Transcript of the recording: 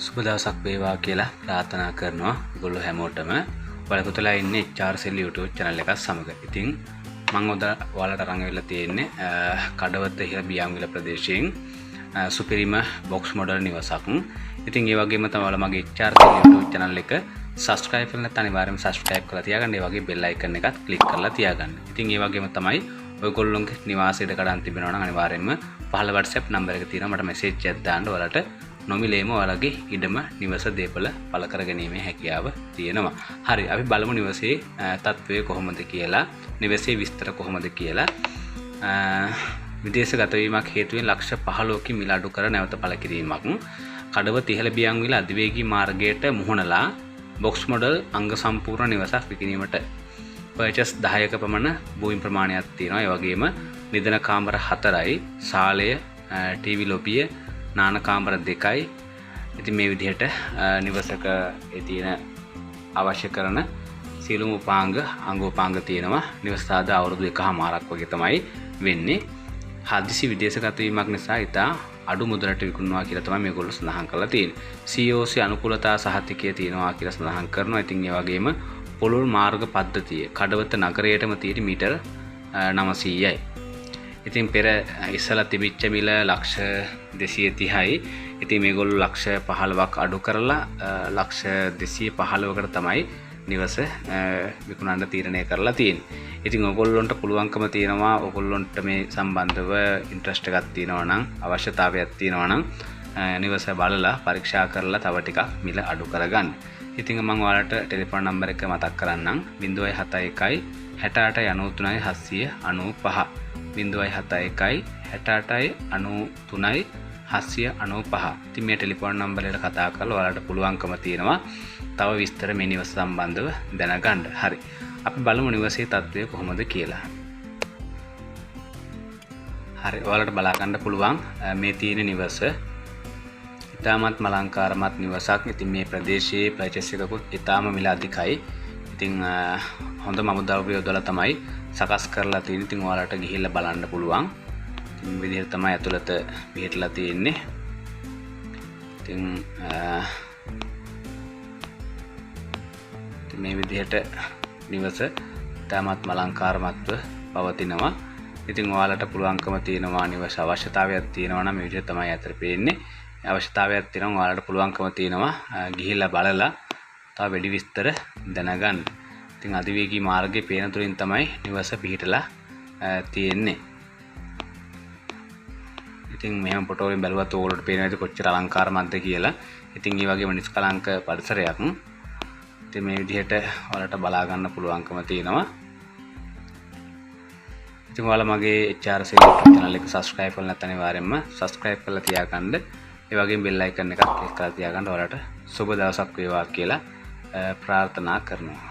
සුබ දවසක් වේවා කියලා ප්‍රාර්ථනා කරනවා ඔයගොල්ලෝ හැමෝටම. ඔයාලා එකතු ඉන්නේ HRCL YouTube channel එකත් සමග. ඉතින් මම ඔද ඔයාලට අරන් ඇවිල්ලා තියෙන්නේ කඩවත ඉහළ බියන්විල ප්‍රදේශයෙන් සුපිරිම බොක්ස් මොඩල් නිවසක්. ඉතින් ඒ වගේම තමයි ඔයාලා මගේ HRCL YouTube channel එක subscribe කරලා නැත්නම් අනිවාර්යයෙන්ම subscribe කරලා තියාගන්න. ඒ වගේ bell icon එකත් click කරලා තියාගන්න. ඉතින් ඒ වගේම තමයි ඔයගොල්ලොන්ගේ නිවාස ඉඩ කඩන් තිබෙනවා නම් අනිවාර්යයෙන්ම පහළ WhatsApp number එක තියෙනවා, මට මැසේජ් එකක් දාන්න. ඔයාලට නොමිලේම ඔයාලගේ ඉඩම නිවස දේපල පළ කර ගැනීමේ හැකියාව තියෙනවා. හරි, අපි බලමු නිවසේ තත්ත්වය කොහොමද කියලා, නිවසේ විස්තර කොහොමද කියලා. විදේශගත වීමක් හේතුවෙන් ලක්ෂ 15කින් මිල අඩු කර නැවත පළ කිරීමක්. කඩවත ඉහළ බියන්විල අධිවේගී මාර්ගයට මුහුණලා බොක්ස් මොඩල් අංග සම්පූර්ණ නිවසක් විකිණීමට පර්චස් 10ක පමණ භූමි ප්‍රමාණයක් තියෙනවා. ඒ වගේම නිදන කාමර 4යි, සාලය, ටීවී ලොබිය, නාන කාමර 2යි. ඉතින් මේ විදිහට නිවසක ඒ තියෙන අවශ්‍ය කරන සියලුම උපාංග අංග උපාංග තියෙනවා. නිවස සාදා අවුරුදු 1.5ක් වගේ තමයි වෙන්නේ. හදිසි විදේශගත වීමක් නිසා ඉතා අඩු මුදලට විකුණනවා කියලා තමයි මේගොල්ලෝ සඳහන් කරලා තියෙන්නේ. COC අනුකූලතා සහතිකය තියෙනවා කියලා සඳහන් කරනවා. ඉතින් ඒ වගේම පොළොල් මාර්ග පද්ධතිය කඩවත නගරයටම තියෙන මීටර් 900යි. ඉතින් පෙර ඉස්සලා තිබිච්ච මිල ලක්ෂ 230යි. ඉතින් මේගොල්ලෝ ලක්ෂ 15ක් අඩු කරලා ලක්ෂ 215කට තමයි නිවස විකුණන්න තීරණය කරලා තියෙන්නේ. ඉතින් ඔයගොල්ලොන්ට පුළුවන්කම තියෙනවා, ඔයගොල්ලොන්ට මේ සම්බන්ධව ඉන්ට්‍රස්ට් එකක් තියෙනවා නම්, අවශ්‍යතාවයක් තියෙනවා නම් නිවස බලලා පරීක්ෂා කරලා තව ටිකක් මිල අඩු කරගන්න. ඉතින් මම ඔයාලට ටෙලිෆෝන් නම්බර් එක මතක් කරන්නම්. 071 68 93 795, 071 68 93 795. ඉතින් මේ ටෙලිෆෝන් නම්බර් එකට කතා කරලා ඔයාලට පුළුවන්කම තියෙනවා තව විස්තර මේ නිවස සම්බන්ධව දැනගන්න. හරි, අපි බලමු නිවසේ තත්ත්වය කොහොමද කියලා. හරි, ඔයාලට බලා ගන්න පුළුවන් මේ තියෙන නිවස ඉතාමත්ම අලංකාරමත් නිවසක්. ඉතින් මේ ප්‍රදේශයේ පර්චේස් එකකුත් ඉතාම මිල අධිකයි. ඉතින් හොඳ මමුද්‍රව්‍ය යොදලා තමයි සකස් කරලා තියෙන්නේ. ඉතින් ඔයාලට ගිහිල්ලා බලන්න පුළුවන්. ඉතින් මේ විදිහට තමයි ඇතුළත පිහිටලා තියෙන්නේ. ඉතින් මේ විදිහට නිවස ඉතාමත්ම අලංකාරමත්ව පවතිනවා. ඉතින් ඔයාලට පුළුවන්කම තියෙනවා නිවස අවශ්‍යතාවයක් තියෙනවා නම් මේ විදිහට තමයි අතර පේන්නේ. අවශ්‍යතාවයක් තියෙනවා ඔයාලට පුළුවන්කම තියෙනවා ගිහිල්ලා බලලා තව වැඩි විස්තර දැනගන්න. ඉතින් අධිවේගී මාර්ගයේ පේන තුරින් තමයි නිවස පිහිටලා තියෙන්නේ. ඉතින් මෙහෙම ෆොටෝ වලින් බැලුවත් ඕගොල්ලන්ට පේනවා ඇති කොච්චර අලංකාරමත්ද කියලා. ඉතින් ඒ වගේම නිෂ්කලංක පරිසරයක්. ඉතින් මේ විදිහට ඔයාලට බලා ගන්න පුළුවන්කම තියෙනවා. ඉතින් ඔයාලා මගේ HRCL YouTube channel එක subscribe කරලා නැත්නම් අනිවාර්යයෙන්ම subscribe කරලා තියාගන්න. ඒ වගේම bell icon එකත් click කරලා තියාගන්න. ඔයාලට සුබ දවසක් වේවා කියලා ප්‍රාර්ථනා කරනවා.